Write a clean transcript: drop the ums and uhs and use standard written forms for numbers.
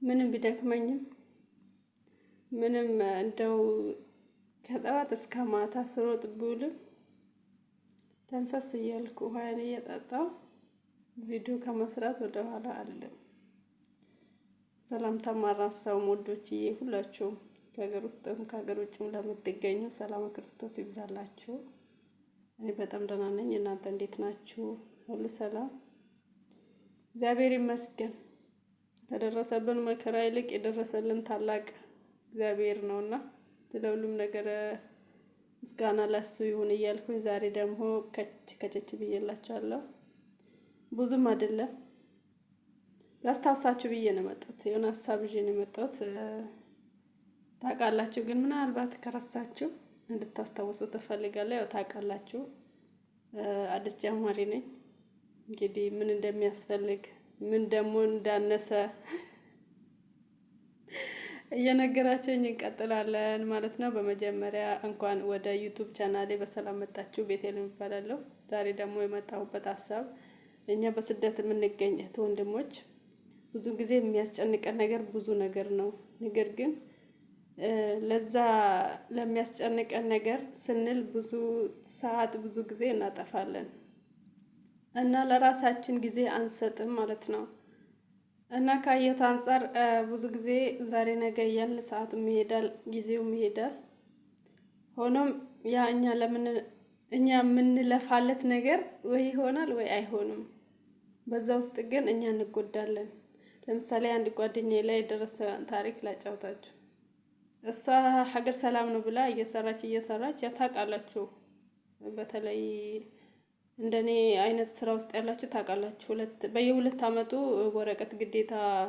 ምንም ቢደክመኝም ምንም እንደው ከጠዋት እስከ ማታ ስሮጥ ብውልም ተንፈስ እያልኩ ውሃዬን እየጠጣሁ ቪዲዮ ከመስራት ወደ ኋላ አልልም። ሰላምታ ማራሳው ውዶችዬ፣ ሁላችሁም ከሀገር ውስጥም ከሀገር ውጭም ለምትገኙ ሰላም ክርስቶስ ይብዛላችሁ። እኔ በጣም ደህና ነኝ። እናንተ እንዴት ናችሁ? ሁሉ ሰላም፣ እግዚአብሔር ይመስገን። ከደረሰብን መከራ ይልቅ የደረሰልን ታላቅ እግዚአብሔር ነውና ስለ ሁሉም ነገር ምስጋና ለሱ ይሁን እያልኩኝ ዛሬ ደግሞ ከች ከቸች ብዬላችኋለሁ። ብዙም አይደለም፣ ላስታውሳችሁ ብዬ ነው የመጣሁት። የሆነ ሀሳብ ይዤ ነው የመጣሁት። ታውቃላችሁ፣ ግን ምናልባት ከረሳችሁ እንድታስታውሱ ትፈልጋለሁ። ያው ታውቃላችሁ፣ አዲስ ጀማሪ ነኝ። እንግዲህ ምን እንደሚያስፈልግ ምን ደግሞ እንዳነሰ እየነገራችሁኝ እንቀጥላለን ማለት ነው። በመጀመሪያ እንኳን ወደ YouTube ቻናሌ በሰላም መጣችሁ። ቤቴልም እባላለሁ። ዛሬ ደግሞ የመጣሁበት ሀሳብ እኛ በስደት የምንገኝ እህት ወንድሞች ብዙ ጊዜ የሚያስጨንቀን ነገር ብዙ ነገር ነው። ነገር ግን ለዛ ለሚያስጨንቀን ነገር ስንል ብዙ ሰዓት ብዙ ጊዜ እናጠፋለን እና ለራሳችን ጊዜ አንሰጥም ማለት ነው። እና ካየሁት አንጻር ብዙ ጊዜ ዛሬ ነገ እያልን ሰዓቱም ይሄዳል፣ ጊዜውም ይሄዳል። ሆኖም ያ እኛ ለምን እኛ የምንለፋለት ነገር ወይ ይሆናል ወይ አይሆንም። በዛ ውስጥ ግን እኛ እንጎዳለን። ለምሳሌ አንድ ጓደኛዬ ላይ የደረሰ ታሪክ ላጫውታችሁ። እሷ ሀገር ሰላም ነው ብላ እየሰራች እየሰራች ታውቃላችሁ፣ በተለይ እንደኔ አይነት ስራ ውስጥ ያላችሁ ታውቃላችሁ። በየ2 አመቱ ወረቀት ግዴታ